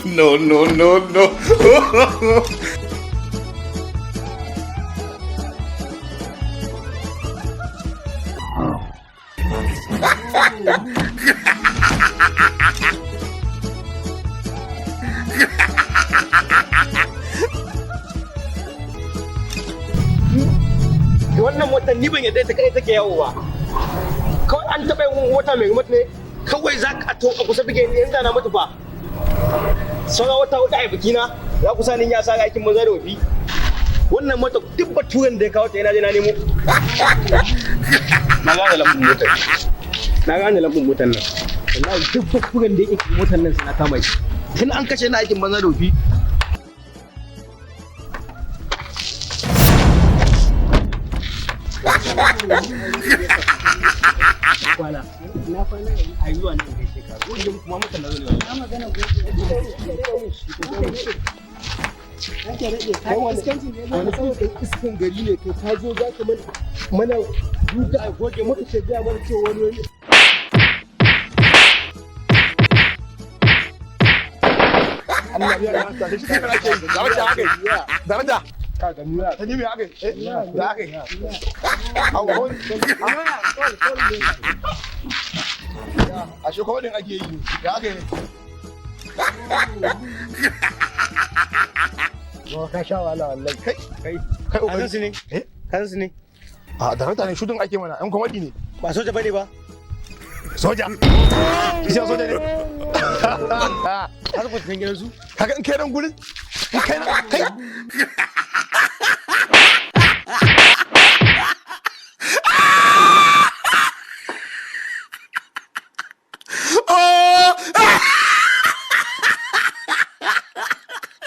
No, no, no, no. Wannan motar ni ban yadda ita kai take yawo ba. Kawai an taɓa yin mota mai remote ne kawai za ka to a kusa bige ni yanzu na mutu fa. Sauran wata 4 a biki na za ku sa ni ya sa aikin maza da wafi. Wannan mota duk baturen da ya kawo ta yana je na nemo. Na gane lambun motar. Na gane lambun motar nan. Wallahi duk baturen da yake motar nan sai na kama shi. Tun an kashe ni aikin banza da wafi. Kwana. Na kwana yanzu. Ai zuwa ne in gaishe ka. Goge muku ma mutan na zo ne. Na magana goge. Ake daɗe, ka yi iskanci ne Wani ba irin iskan gari ne kai ka zo za ka mana duka a goge muka ce gaya mana cewa wani wani. Allah ya rasa shi kai ake yi. Daraja aka yi. Daraja. Ta ni me aka yi? Eh, da aka yi. Au, ko ashe ko din ake yi. Ya aka yi. Ba ka sha wahala wallahi. Kai Kai. kai Ka san su ne? Eh? Ka san su ne? A daraja ne shudin ake mana. Yan komedi ne. Ba soja bane ba. Soja. Shi soja ne. Har ku san gidan su? Kaga in kai nan gurin in kai nan kai.